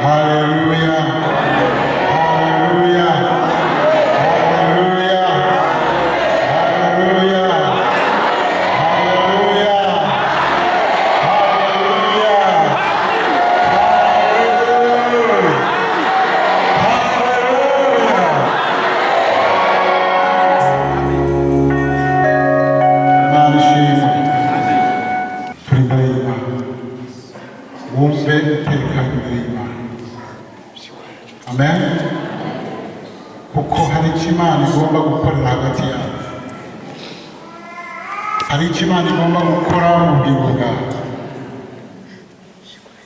Haleluya, haleluya, haleluya, haleluya, haleluya, haleluya, haleluya, haleluya. Imana ishimwe. Turi imbere y'Imana, wumve utekanye imbere y'Imana. Amen. Kuko hari icyo Imana igomba gukorera hagati yacu, hari icyo Imana igomba gukora mu bugingo bwawe,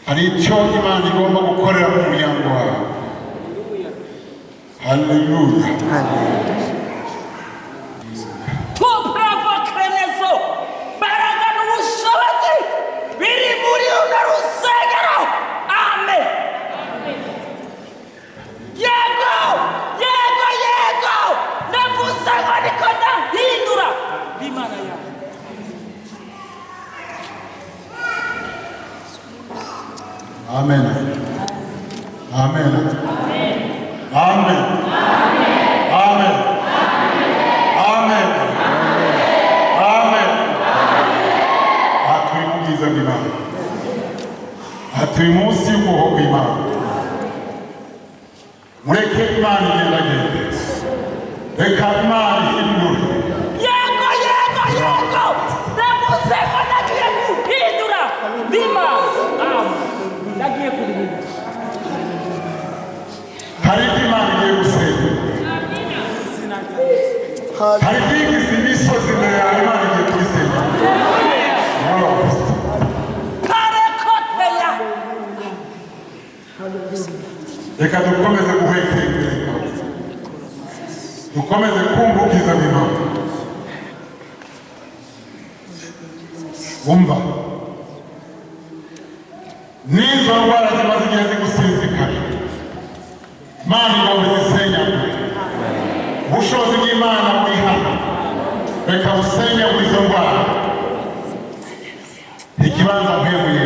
hari icyo Imana igomba gukorera mu muryango wawe. Haleluya. Tupravokenezo mbaraga n'ubushobozi biri muri runo rusengero. Amen. Yego, yego, yego. Ndavuze ngo niko ndahindura Imana yawe. Amen, amen, amen, amen, amen, amen. Aha turi mu bwiza bw'Imana, aha turi munsi y'ukuboko kw'Imana. Mureke Imana igendagende, reka Imana ihindure. Yego, yego, yego. Ndavuze ngo ndagiye guhindura Imana. Amen. Ndagiye kubihindura. Hari ibyo Imana igiye gusenya, hari ibyigize imisozi imbere yawe, Imana igiye kubisenya. Karekoteya. Reka dukomeze guhekera imbere yawe, dukomeze kumva ubwiza bw'Imana. Wumva n'izo ndwara zimaze igihe zigusinzikaje, Imana igomba izisenyagure. Ubushobozi bw'Imana buri hano, reka busenyagure izo ndwara. Ikibanza mpwemuye,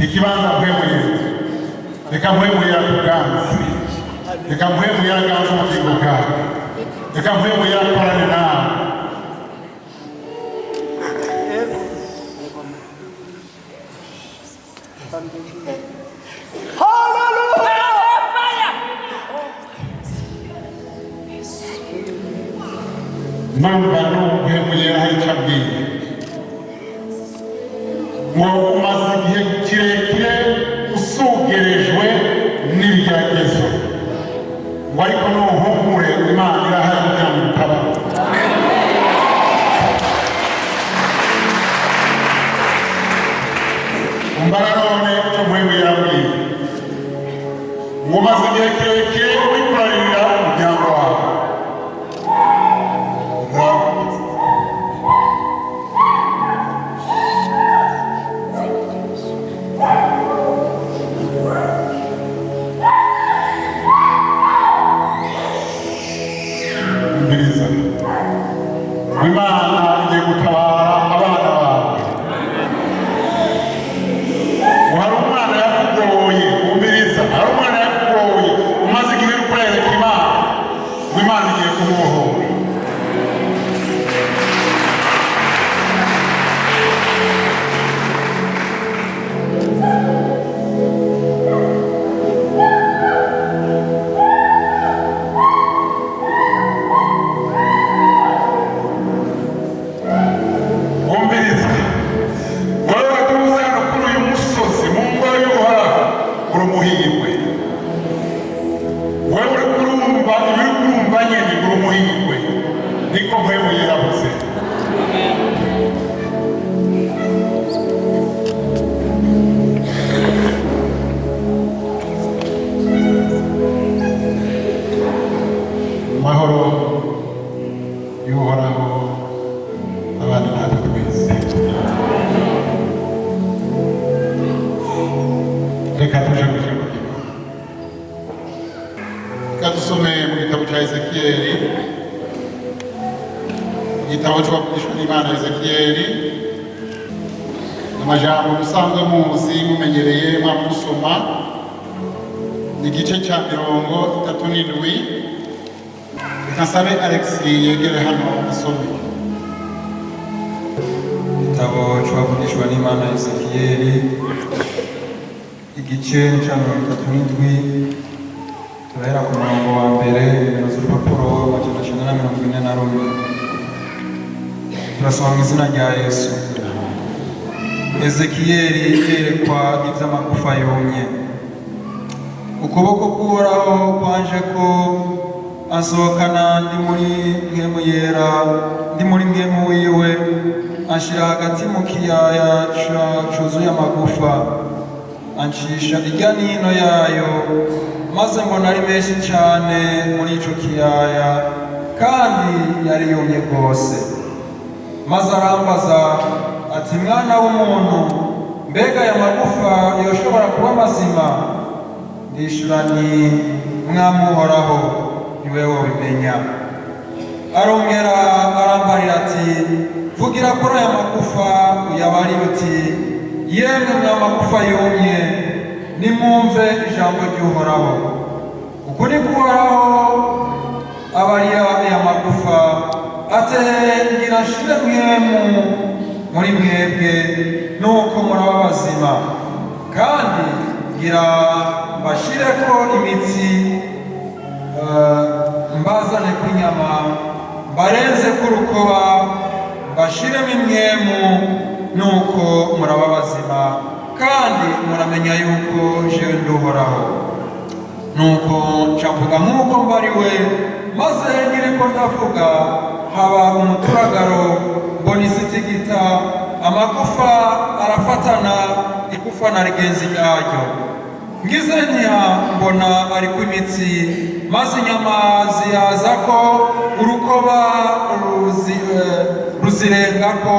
ikibanza mpwemuye, reka mpwemuye akuganze, reka mpwemuye aganze ubugingo bwawe, reka mpwemuye akorane nawe. Fire. Numva n'umpwemuye hari icyo abwiye ngo umaze igihe kirekire usugerejwe n'ibigeragezo, ngo ariko nuhumure, Imana irahari kugira ngo igutabare. Umva nanone icyo mpwemu yarambwiye ngo umaze igihe kirekire uri kuraririra umuryango wawe. Umviriza, Imana igiye gutabara abana bawe. Ngo hari umwana yakugoye, umviriza, hari umwana yakugoye, umaze igihe uri kurereka Imana, ngo Imana igiye kumubohora. Umviriza, wowe tuza hano kuri uyu musozi mu ngoro y'Uhoraho, uri umuhirwe. Wowe uri kurumva ibiri kurumva nyine, uri umuhirwe, niko mpwemu yaravuze. Amahoro y'Uhoraho abana natwe twese. Reka tuje mu ijambo ry'Imana. Reka dusome mu gitabo cya Ezekiyeli, igitabo cy'uwavugishwa n'Imana Ezekiyeli. Amajambo musanzwe muzi, mumenyereye, mwamusoma. Igice cya 37. Reka nsabe Alex yegere hano asome. Igitabo c'uwavugishwa n'Imana Ezekiyeli, igice ca 37. Turahera ku murongo wa mbere, nimero z'urupapuro 941. Turasoma mu izina rya Yesu. Ezekiyeli yerekwa ivy'amagufa yumye. Ukuboko k'Uhoraho kwanje ko ansohokana ndi muri Mpwemu Yera, ndi muri Mpwemu wiwe, anshira hagati mu kiyaya cuzuye amagufa, ancisha irya nino yayo, maze mbona ari menshi cane muri ico kiyaya, kandi yari yumye rwose. Maze arambaza ati: "Mwana w'umuntu, mbega aya magufa yoshobora kuba mazima?" Ndishura nti: "Mwami Uhoraho, niwe wobimenya." Arongera arambarira ati: "Vugira kuri aya magufa, uyabarire uti: 'Yemwe mwa magufa yumye, nimwumve ijambo ry'Uhoraho. Uku niko Uhoraho abariya aya magufa ati: Ngira nshire Mpwemu muri mwebwe, nuko muraba bazima, kandi ngira mbashireko imitsi, mbazane ku inyama, mbarenze ku rukoba, mbashiremo impwemu, nuko muraba bazima, kandi muramenya yuko jewe ndi Uhoraho.' Nuko nca mvuga nk'uko mbariwe, maze nkiriko ndavuga, haba umuturagaro, mbona isi itigita, amagufa arafatana, igufa na rigenzi ryaryo. Ngize ntya, mbona ariko imitsi, maze inyama ziyazako urukoba, ruzirengako,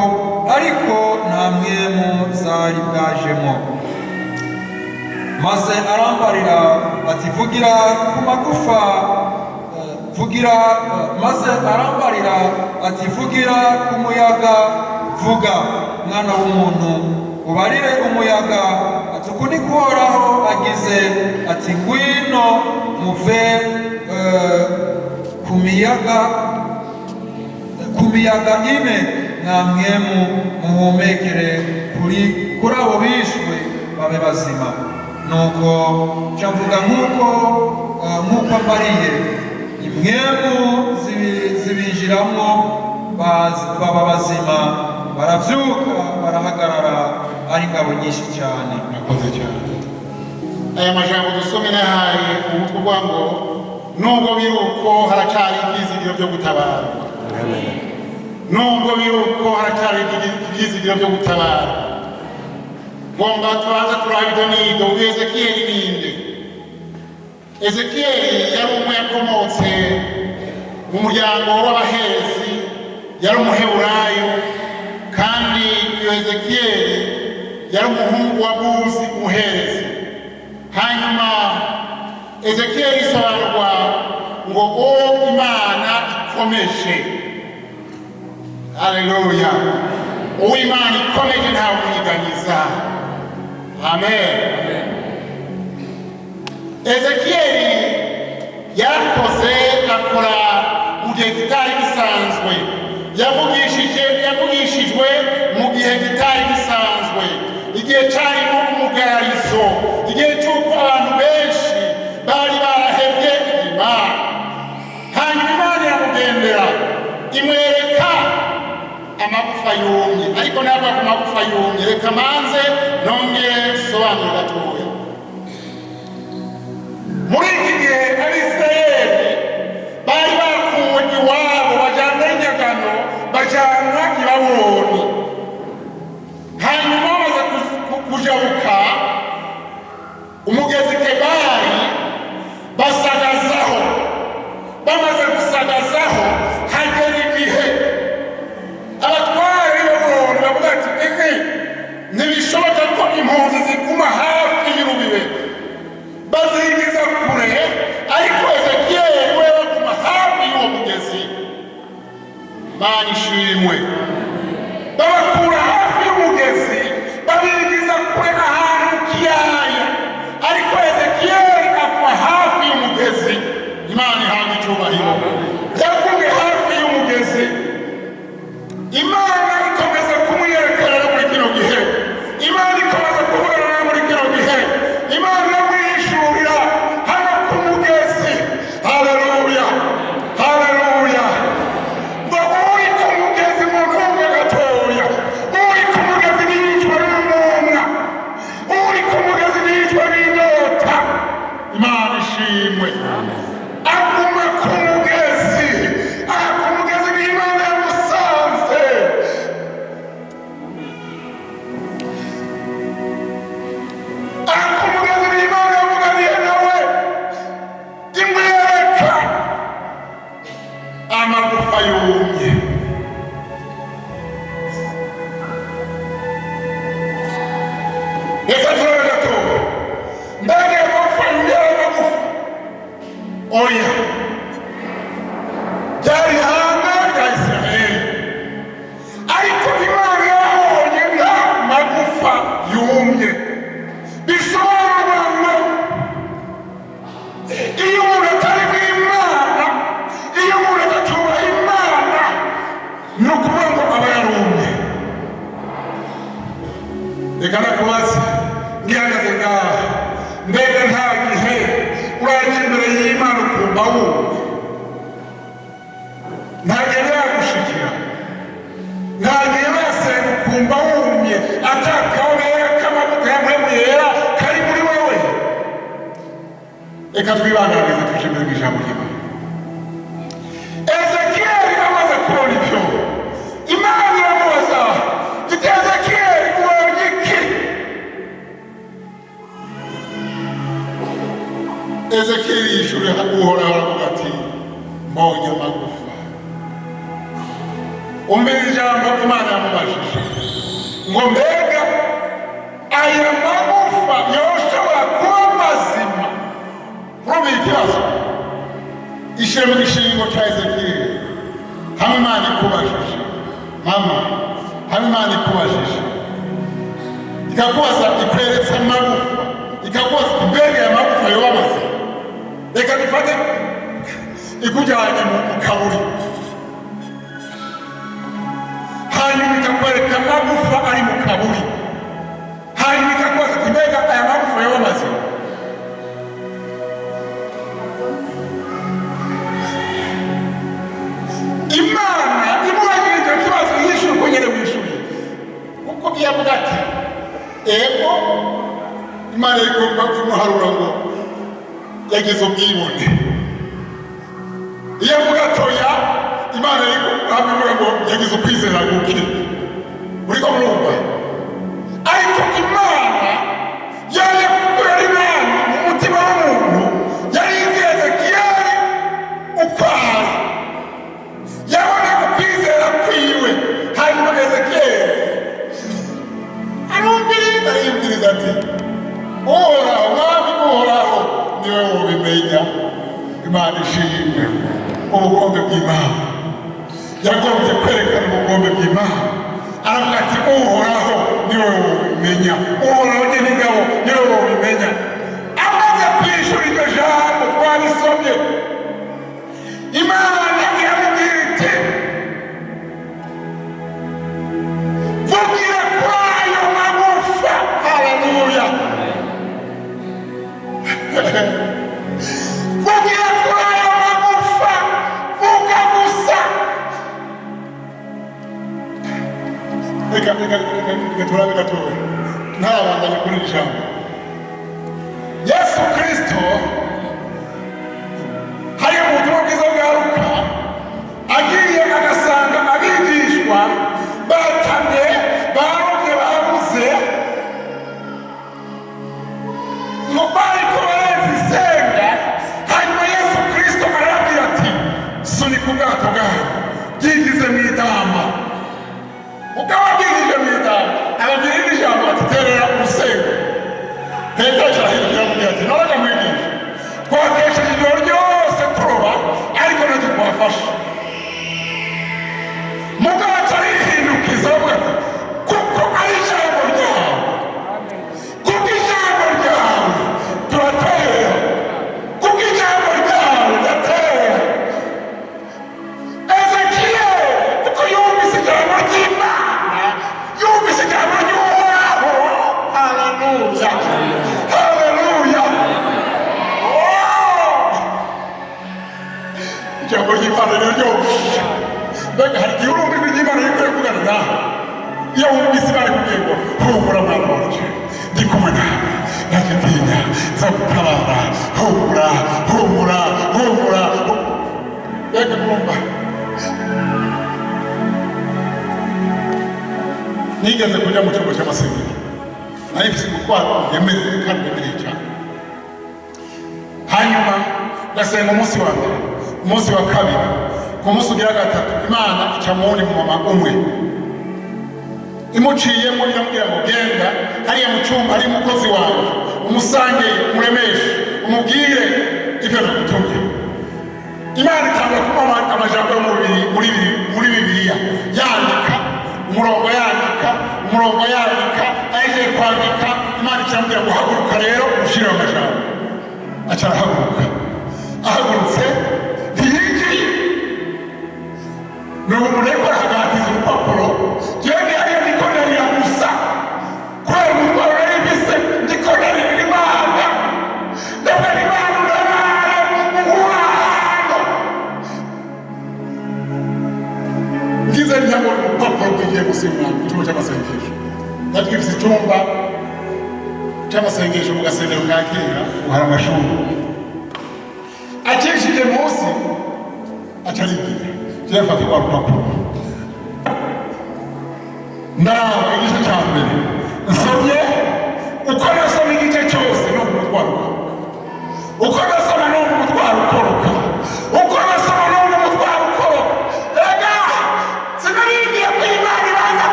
ariko nta mpwemu zari bwajemo. Maze arambarira ati: 'Vugira ku magufa, vugira.' Maze arambarira ati: 'Vugira ku muyaga, vuga, mwana w'umuntu, ubarire umuyaga ati: Uku niko Uhoraho agize ati: Ngwino muve ku miyaga ine, mwa mpwemu, muhumekere kuri abo bishwe, babe bazima.' Nuko nca mvuga nk'uko ambariye, impwemu zibinjiramwo, baba bazima, baravyuka, barahagarara, ari ingabo nyinshi cyane." Murakoze cyane. Aya majambo dusomye nahaye umutwe uvuga ngo: "Nubwo biri uko, haracyari ibyizigiro byo gutabarwa." Nubwo biri uko, haracyari ibyizigiro byo gutabarwa. Ngomba tubanza turabe idonido. Uyu Ezekiyeli ninde? Ezekiyeli yari umwe yakomotse mu muryango w'abahezi, yari Umuheburayo, kandi uyu Ezekiyeli yari umuhungu wa Buzi umuherezi. Hanyuma Ezekiyeli isobanurwa ngo uwo Imana ikomeje. Haleluya! Uwo Imana ikomeje ntawe umwiganyiza. Amen. Ezekiyeli yarakoze, akora mu gihe kitari gisanzwe. Yavugishijwe mu gihe kitari gisanzwe, igihe cyarimo umugararizo, igihe cy'uko abantu benshi bari barahebye Imana. Hanyuma Imana iramugendera, imwereka amagufa yumye. Ariko ntabwo ku magufa yumye, reka manze nongere sobanura gatoya. Muri iki gihe Abisirayeli bari bakuwe iwabo, bajyanwa inyagano, bajyanwa i Babuloni. Hanyuma bamaze kujabuka umugezi Kebari, basagazaho. Bamaze gusagazaho, hagera igihe abatware b'i Babuloni bavuga ati: "Ibi ntibishoboka ko impunzi ziguma hafi y'urubibe." Bazigiza kure, ariko Ezekiyeli we baguma hafi y'uwo mugezi. Mana ishimwe! Babakura hafi y'umugezi, babigiza kure ahantu mu kiyaya, ariko Ezekiyeli Ishimwe. Aguma ku mugezi, aha ku mugezi niho Imana yamusanze. Aha ku mugezi niho Imana yavuganiye nawe, imwereka amagufa yumye. Reka turabe gatoya. Mbega ayo magufa yumye ari amagufa? Oya, ryari ihanga rya Isirayeli, ariko Imana yabonye nta magufa yumye. Bisobanura ngo iyo umuntu atari mu Imana, iyo umuntu adatubaha Imana, ni ukuvuga ngo aba yarumye. Reka nakubaze ngihagaze ngaha, mbega nta gihe uraje imbere y'Imana ukumva wumye? Nta gihe biragushikira? Nta gihe basenga ukumva wumye, atakabera k'amavuta ya Mpwemu Yera kari muri wewe? Reka twibanganize, tuje imbere mu ijambo ry'Imana. Ezekiyeli amaze kubona ibyo, Imana iramubaza iti: "Ezekiyeli, ubonye iki?" Ezekiyeli yishuriye Uhoraho, aravuga ati: "Mbonye amagufa." Umvira ijambo Imana yamubajije ngo: "Mbega aya magufa yoshobora kuba mazima?" Urumva ikibazo? Ishyire mu gishingo cya Ezekiyeli. Hamwe Imana ikubajije, mama, hamwe Imana ikubajije, ikakubaza, ikweretse amagufa, ikakubaza iti: "Mbega aya magufa yoba mazima?" Reka dufate ikujyanye mu kaburi, hanyuma ikakwereka amagufa ari mu kaburi, hanyuma ikakubaza iti: "Mbega aya magufa yoba mazima?" Imana imubajije icyo kibazo, yishyura uko nyine wishyuye, kuko iyo avuga ati ego, Imana igomba kumuharura ngo yagize ubwibone. Iyo avuga atoya, Imana avuga ngo yagize ukwizera guke. Uriko murumva? Ariko Imana yaje, kuko yari Imana mu mutima w'umuntu, yari izi Ezekiyeli uko ari, yabona ukwizera kwiwe. Hanyuma Ezekiyeli arumviriza, ariyumviriza ati: "Uhoraho, Mwami Uhoraho, niwe wobimenya." Imana ishimwe. Ubugombe bw'Imana, yagombye kwerekana ubugombe bw'Imana. Aravuga ati: "Uhoraho, niwe wobimenya. Uhoraho Nyiringabo, niwe wobimenya." Amaze kwishura iryo jambo twarisomye, Imana iramubwira iti: "Vugira kuri ayo magufa." Haleluya! "Vugira kuri ayo magufa, vuga gusa." Reka, reka, reka, reka turabe gatoya ntarabandanya kuri iri jambo. Yesu Kristo hariya mu butumwa bwiza bwa Luka, agiye agasanga abigishwa batamye, barobye, babuze, ngo bariko bareza isenga. Hanyuma Yesu Kristo arababwira ati: "Sunika ubwato bwanyu, byigize mu idamba." Mugabo abwirije mu idamba, ababwira irindi jambo ati: "Terera urusengo." Petero arahindukira, amubwira ati: "None mwigisha, twakesheje ijoro ryose turoba, ariko ntacyo twafashe." Mugabo atarihindukiza, avuga ati: "Kuko ari ijambo ryawe, kuko ijambo ryawe turatera, kuko ijambo ryawe ndatera." Ezekiyeli, kuko yumvise ijambo ry'Imana, yumvise ijambo ry'Uhoraho. Haleluya, haleluya! Oh! Ijambo ry'Imana riraryoshe. Mbega hari igihe urumva ijwi ry'Imana riri kuvugana nawe? Iyo wumvise Imana ikubwiye ngo: "Humura mwana wanje, ndi kumwe nawe, ntacyo utinya, nzagutabara, humura." Nigeze kuja mu cyumba cy'amasengesho, nari mfise umutwaro uremereye kandi uremereye cyane. Hanyuma ndasenga umunsi wa mbere, umunsi wa kabiri, ku munsi ugira gatatu Imana ica mu wundi mumama umwe. Imuciyemo iramubwira ngo: "Genda hariya mu cyumba, hari umukozi wawe, umusange, umuremeshe, umubwire ibyo nagutumye." Imana itanga kumuha amajambo yo muri Bibiliya, yandika umurongo, yandika umurongo, yandika. Ahejeje kwandika, Imana ikiramubwira ngo: "Haguruka rero ushire amajambo." Aca arahaguruka. Ahagurutse ntiyinjiye, ni umuntu ariko arahagatiza urupapuro. Jewe hariya ndiko ndarira gusa kubera umutwaro nari mfise. Ndiko ndarira Imana, ndavuga: "Imana, untabare umubano." Ngize ntabona urupapuro rwinjiye munsi y'umwanya mu cyumba cy'amasengesho. Natwifise icyumba cy'amasengesho mu gasengero ka kera, ubu hari amashuri. Acishije munsi aca arigira. Jewe mfata rwa rupapuro, ndaraba igice cya mbere. Nsomye uko nasoma igice cyose, numva umutwaro ukoroka. Uko nasoma numva umutwaro ukoroka, uko nasoma numva umutwaro ukoroka. Ega sinarindiye ko Imana ibanza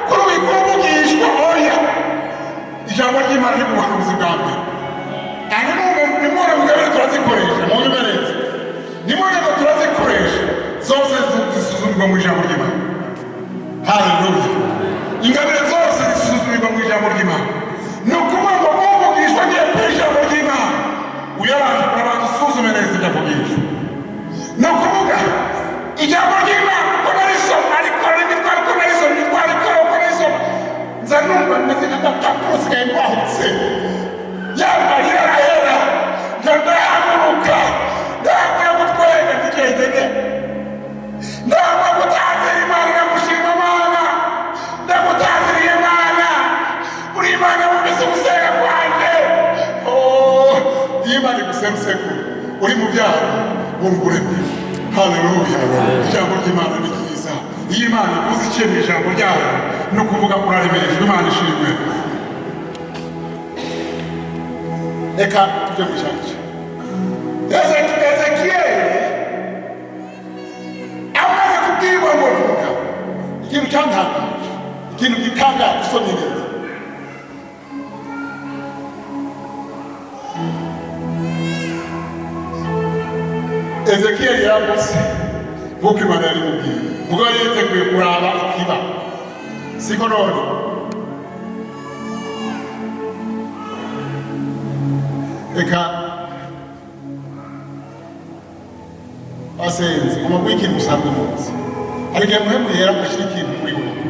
kurubika uvugishwa. Oya, ijambo ry'Imana ni ubuhanuzi bwa mbere. Nimubona mugabire turazikoresha, munyume neza, nimubona ngo turazikoresha zose zisuzumirwa mu ijambo ry'Imana. Haleluya! Ingabire zose zisuzumirwa mu ijambo ry'Imana. Ni ukuvuga ngo uvugishwa agiye ku ijambo ry'Imana, uyabanza, urabanza usuzume neza ibyo avugishwa. Ni ukuvuga ijambo ry'Imana uko narisoma, ariko imitwaro, uko narisoma imitwaro ikora, uko narisoma nza numva meze nk'agapapuro sigaye mbahutse. Yamarira arahera, nja ndahaguruka, ndangura gutwenga ndigengene, ndangwa gutazira Imana. Ndagushima Mana, ndagutaziriye Mana, uri Imana wumvise gusenga kwanjye. Oh, iyo Imana iguseruseko uri mu byago, wumva uremye. Haleluya! Ijambo ry'Imana ni ryiza. Iyo Imana ivuze iciye mu ijambo ryayo, ni ukuvuga uraremeshwa. Imana ishimwe. Reka tujye mu ijambo. Ezekiyeli amaze kubwirwa ngo: "Vuga," ikintu cyantangaje, ikintu gitangaje usomye neza, Ezekiyeli yaravuze nk'uko Imana yarimubwiye. Mugabo yari yiteguye kuraba ikiba, siko none? Reka asenze ngomba guha ikintu usanzwe muzi. Hari igihe Muhemu Yera gushyira ikintu muri wowe,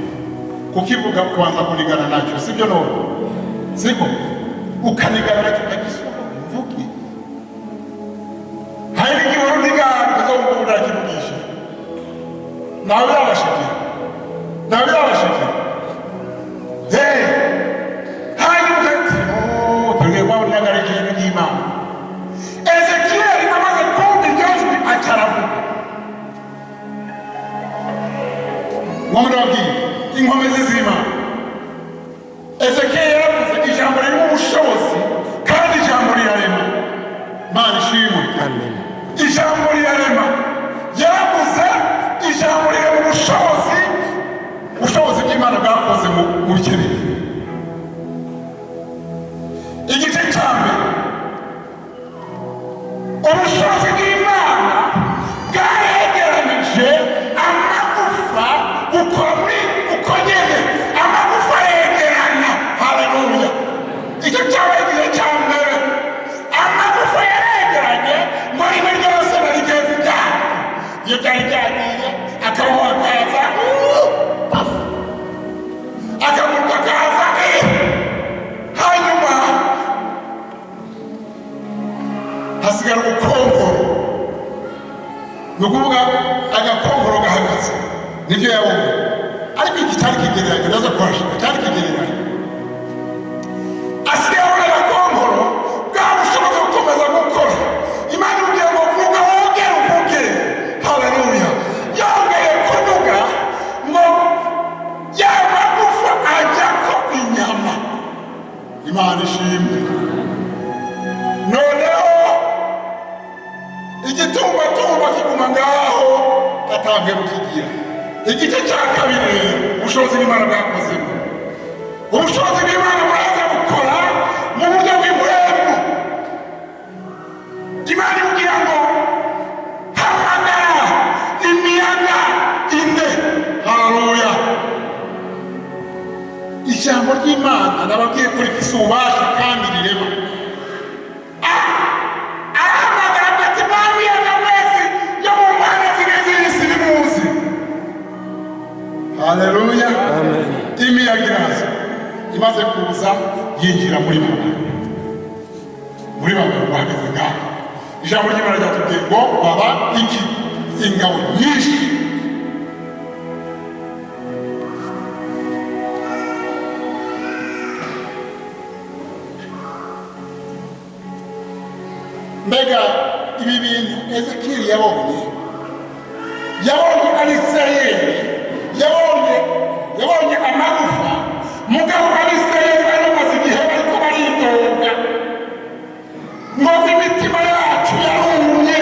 kukivuga ukabanza kunigana nacyo, sibyo none? Siko? Ukanigana nacyo, ukagisoma, mvuge. Hari n'igihe uhora unigana, ukazumva ubu ntakivugishije. Nawe birabashikira, nawe birabashikira. Hey! Hanyuma ukati: "Oh, tugiye kuba ntagarije ijwi ry'Imana." Ezekiyeli amaze kumva iryo jwi, aca aravuga. Ngo ndababwira inkomezi z'Imana. Ezekiyeli yaravuze ijambo ririmo ubushobozi, kandi ijambo rirarema. Imana ishimwe. Amen. Ijambo rirarema. Yaravuze ijambo rirema ubushobozi. Ubushobozi bw'Imana bwakoze mu bice bibiri. Igice cya mbere, ubushobozi bw'Imana bwaregeranije amagufa, bukora muri uko nyene amagufa aregerana. Haleluya! Icyo cyabaye igihe cya mbere. Amagufa yaregeranye ngo rimwe ryose na rigenzi ryaryo. Iyo byari byagiye, akaboko kaza, paf, akaguru kakaza, eh. Hanyuma hasigara ubukongoro, ni ukuvuga agakongoro gahagaze. Nibyo yabonye, ariko iki cyari kigereranyo. Ndaza kuhashika. Cyari kigereranyo. Asigaye abona agakongoro. Bwa bushobozi gukomeza gukora. Imana imubwira ngo: "Vuga, wongere uvuge." Haleluya! Yongeye kuvuga ngo ya magufa aja. Igomba kiguma ngaho atabwe bukigira. Igice cya kabiri rero, ubushobozi bw'Imana bwakozemo, ubushobozi bw'Imana buraza bukora mu buryo bw'impwemu. Imana imubwira ngo hamagara imiyaga ine. Haleluya! Ijambo ry'Imana nababwiye ko rifise ububasha kandi rirema. Arahamagara ati: "Mwa miyaga mwese yo mu mpande zine z'isi, nimuze." Haleluya! Imiyaga iraza, imaze kuza yinjira muri baba, muri baba bahagaze ngaho. Ijambo ry'Imana ryatubwiye ngo baba iki? Ingabo nyinshi. Mbega ibi bintu Ezekiyeli yabonye, yabonye Abisirayeli, yabonye amagufa. Mugabo Abisirayeli bari bamaze igihe bariko baridoga ngo imitima yacu yarumye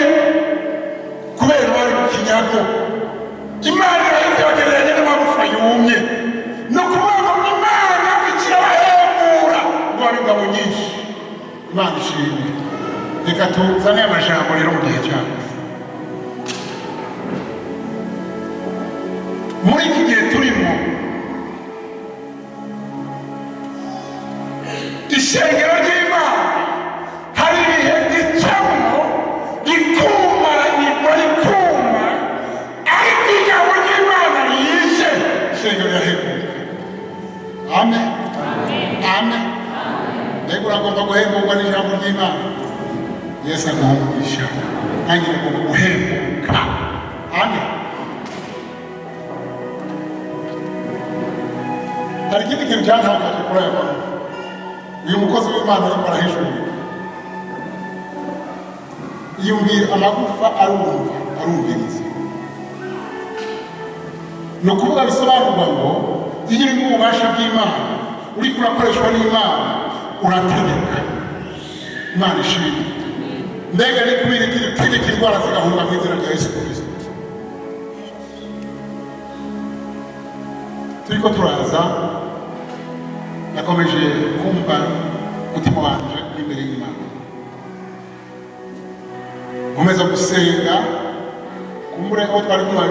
kubera bari mu kinyago. Imana iraheze bagereranya n'amagufa yumye. Ni ukuvuga ngo Imana ikirabahembura ngo babe ingabo nyinshi. Imana ishimwe. Reka tuzane amajambo rero mu gihe cyacu, muri iki gihe turimo. Ishengero ry'Imana hari ibihe gicamo rikuma, rigwa rikuma, ariko ijambo ry'Imana rije, ishengero riraheguka. Amen, amen. Mbega uragomba guhemburwa n'ijambo ry'Imana? Yesu aguha umugisha. Nanjye ngomba guhembuka. Amen. Hari ikindi kintu cyantangaje kuri aya magufa uyu mukozi w'Imana ariko arahishura. Yumvira amagufa, arumva, arumviriza. Ni ukuvuga bisobanurwa ngo iyo uri mu bubasha bw'Imana, uriko urakoreshwa n'Imana, urategeka. Imana ishimwe. Mbega ni kubera iki dutegeka indwara zigahunga mu izina rya Yesu Kirisito? Turiko turaza, nakomeje kumva umutima wanje uri imbere y'Imana, nkomeza gusenga. Kumbure aho twari kumwe,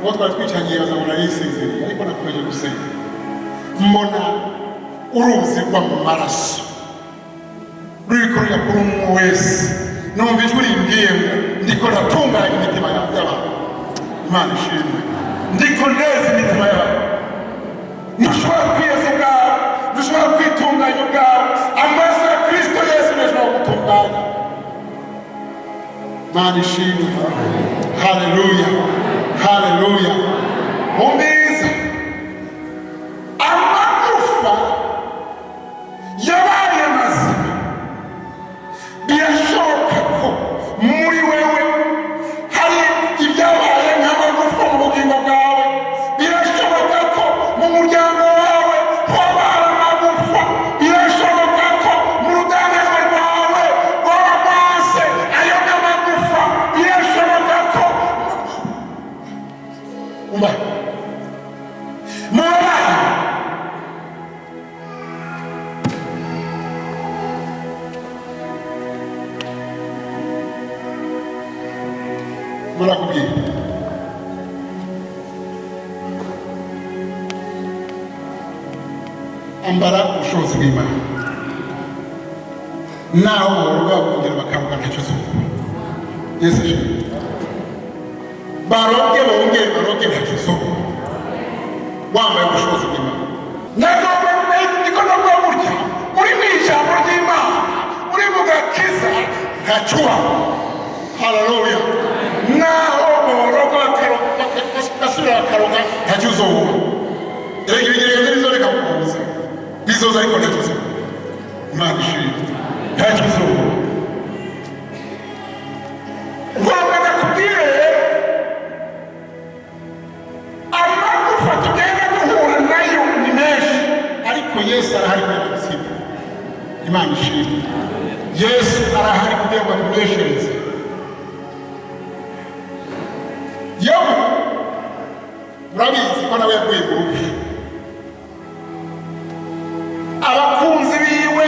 uwo twari twicaranye baza ngo narisinziriye, ariko nakomeje gusenga. Mbona uruzi rw'amaraso ruriko rujya kuri umwe wese. Numva ijwi rimbwiye ngo ndiko ndatunganya imitima y'abantu. Imana ishimwe. Ndiko neza imitima yabo. Ntushobora kwiyeza ubwawe, ntushobora kwitunganya ubwawe. Amaraso ya Kristo Yesu ntashobora gutunganya. Imana ishimwe. Haleluya, haleluya! Umbiza amagufa yabaye mazima. Birashoboka ko muri wewe hari ibyabaye nk'amagufa mu bugingo bwawe. Birashoboka ko mu muryango wawe habaye amagufa. Birashoboka ko mu rudandazwa rwawe rwaba rwase ayo n'amagufa. Birashoboka ko umva mu babanyi. Murakubwira ambara ubushobozi bw'Imana. Naho boroga bakongera bakaruka, ntacyo zuba. Yesu ashimwe. Baroge bongere baroge, ntacyo zuba wambaye ubushobozi bw'Imana. Nagomba, niko ndavuga, burya uri mu ijambo ry'Imana, uri mu gakiza, ntacuba. Haleluya! Naho boroga basubira bakaroga, ntacyo uzoba. Erega ibigeragezo bizoreka kukubuza, bizoza, ariko ntacyo uzoba. Imana ishimwe, ntacyo uzoba. Ngomba nakubwire rero, amagufa tugenda duhura nayo ni menshi, ariko Yesu arahari kugira ngo adutsinde. Imana ishimwe. Yesu arahari kugira ngo atuneshereze. ko nawe yavuye mu rupfu. Abakunzi biwe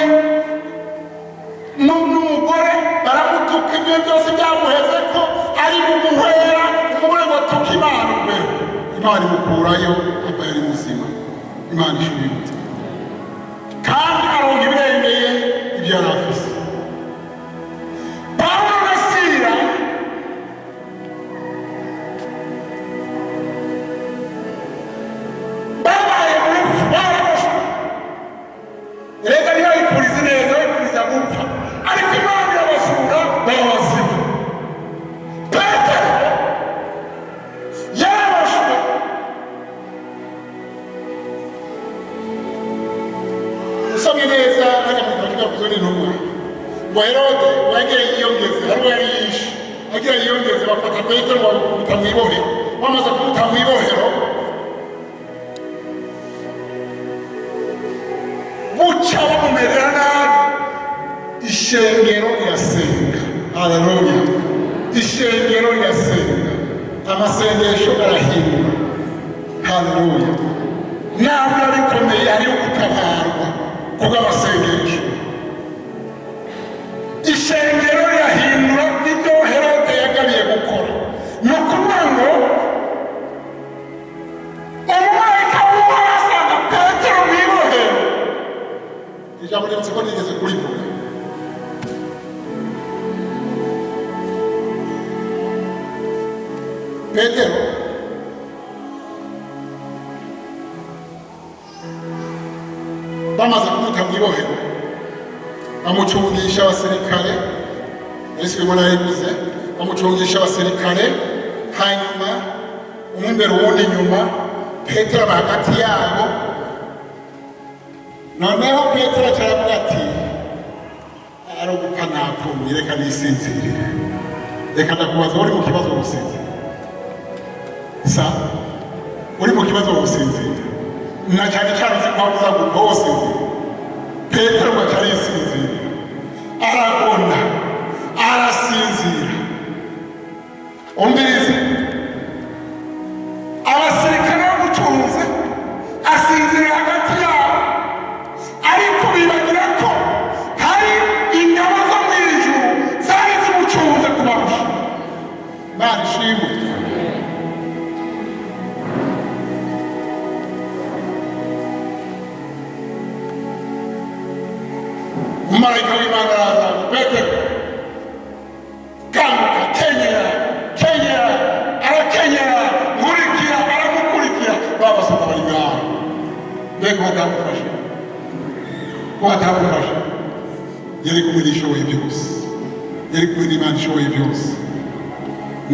n'umugore baramutuka, ibyo byose byamuheze ko ari bumuhera. Umugore ngo tuka Imana uveho, Imana imukurayo, ava yari muzima. Imana ishimwe, kandi aronka ibirengeye ibyo yari afise. Pawulo na Sila babaye mu rupfu, baraboshwe. Reka ntibayipfurize neza, bayipfuriza gupfa, ariko Imana irabasura, baba bazima. Petero yarabashwe, usomye neza hajya mu gitabo cy'Ibyakozwe n'Intumwa ngo Herode wagiye yiyongeze, hari uwo yari yishe, agira yiyongeze, bafata Petero bamuta mu ibohero. Bamaze kumuta mu ibohero, buca bamumerera nabi. Ishengero rirasenga, haleluya! Ishengero rirasenga, amasengesho arahindura, haleluya! Ntabwo bikomeye, hariho gutabarwa kubw'amasengesho. Ishengero rirahindura ibyo Herode yagabiye gukora. Ni ukuvuga ngo umumarayika w'Uhoraho asanga Petero mu ibohero. Ijambo ryanditse ko nigeze kurivuga. Petero bamaze kumuta mu ibohero, bamucungisha abasirikare. Yesu bimwe narabivuze, bamucungisha abasirikare, hanyuma umwe imbere, uwundi inyuma, Petero aba hagati yabo. Noneho Petero aravuga ati: "Ari ugupfa napfuye, reka nisinzirire." Reka ndakubaza, uri mu kibazo gusinzira? Sa uri mu kibazo gusinzira, na cyane cyane uzi impamvu uzagupfa, wosinzira? Petero ngo atarisinzira, aragona, arasinzira. Umvirize, abasirikare bamucunze, asinzira hagati yabo, ariko bibagira ko hari ingabo zo mu ijuru zari zimucunze kubarusha. Imana ishimwe. Umumarayika w'Imana araza ngo: "Petero, kanguka, kenyera, kenyera." Arakenyera. "Nkurikira." Aramukurikira, babasanga bari ngaho. Mbega batamufashe, ko batamufashe? Yari kumwe n'Ishoboye byose, yari kumwe n'Imana ishoboye byose.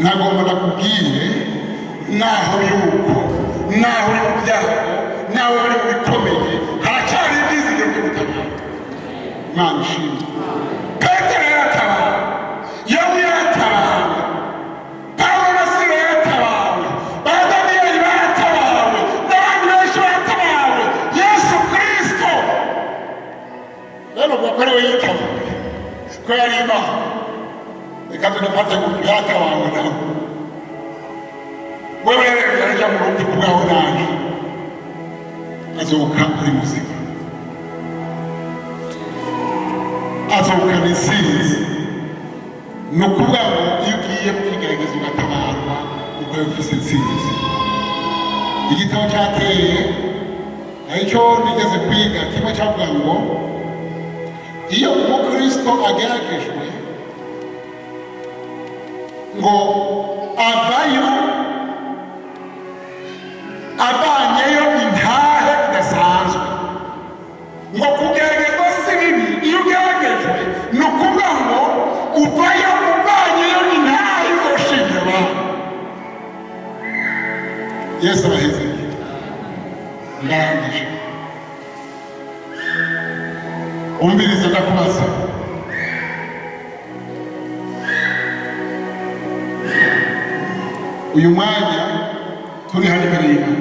Nagomba nakubwire, naho yuko naho uri mu byago, naho uri mu bikomeye, haracyari ibyizigiro byo gutabara. Imana ishimwe. Petero yaratabawe, Yobu yaratabawe, Pawulo na Sila yaratabawe, ba Daniyeli baratabawe, n'abandi benshi baratabawe. Yesu Kristo rero bavuga ko ari we yitabawe, ko yari Imana. Reka tudufate gutyo, yaratabawe nawe. Wewe yarajya mu rupfu ku bwawe naje, azuka ari muzima, azukana intsinzi. Ni ukuvuga ngo iyo ugiye mu kigerageza ugatabarwa, ukaba ufise intsinzi. Igitabo cyateye aricyo nigeze kwiga kimwe cyavuga ngo iyo umukristo ageragejwe, ngo avayo avanyeyo intahe idasanzwe. Ngo kugeragezwa si bibi. Iyo ugeragejwe, ni ukuvuga ngo uvayo uvanyeyo intahe uzoshingira abantu. Yesu abaheze. Ndarangije. Umvirize, ndakubaza, uyu mwanya turi hano imbere y'Imana,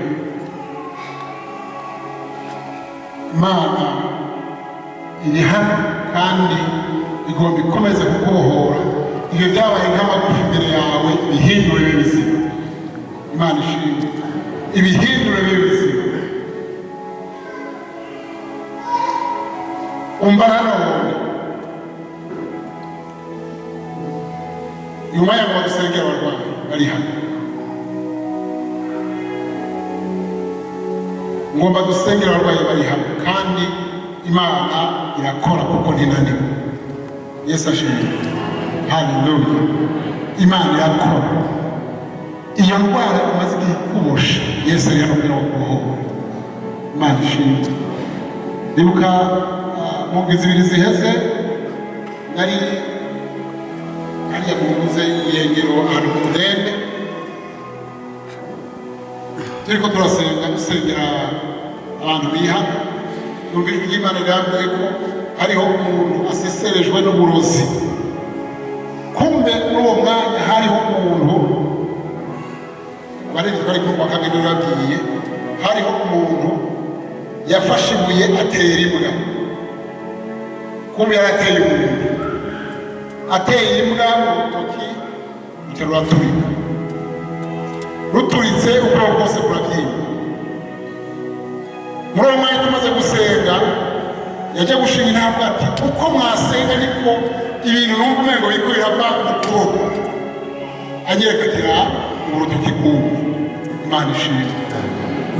Imana iri hano kandi igomba ikomeze kukubohora. Ibyo byabaye nk'amagufa imbere yawe, bihindure bibe bizima. Imana ishimwe. Ibihindure bibe bizima. Umva nanone, nyuma y'aho dusengera abarwayi bari hano, ngomba dusengera abarwayi bari hano, kandi Imana irakora kuko ntinaniwe. Yesu ashimwe, haleluya. Imana irakora. Iyo ndwara imaze igihe ikubosha, Yesu ari hano kugira ngo akubohore. Imana ishimwe. Ndibuka mu ndwi zibiri ziheze nari hariya mu nzu y'iyengero ahantu mu Mudende, turiko turasenga, dusengera abantu bihana. Numva ijwi ry'Imana rirambwiye ko hariho umuntu aseserejwe n'uburozi. Kumbe muri uwo mwanya hariho umuntu, abarenze twari kumva kagendo babwiye, hariho umuntu yafashe ibuye atera imbwa. Kumbe yarateye umuntu, ateye imbwa urutoki ruca ruraturika. Ruturitse, ubwoko bwose burabyimba. Muri uwo mwanya tumaze gusenga, yajya gushinga intambwe ati: "Uko mwasenga niko ibintu numva umengo biriko birava mu kuboko." Anyereka ati: "Ra urutoki rw'ubu." Imana ishimwe.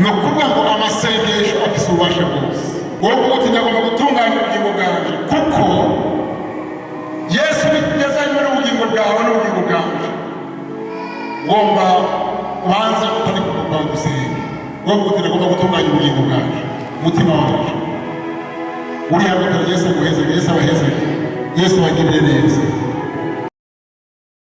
Ni ukuvuga ngo amasengesho afise ububasha bwose. Wowe uvuga uti: "Ndagomba gutunganya ubugingo bwanjye," kuko Yesu yazanywe n'ubugingo bwawe n'ubugingo bwanje. Ngomba ubanza utari kwawe gusenga. Wowe uvuga uti: "Ndagomba gutunganya ubugingo bwanje, umutima wanje uri hano." Yesu aguheze, Yesu abaheze, Yesu abagirire neza.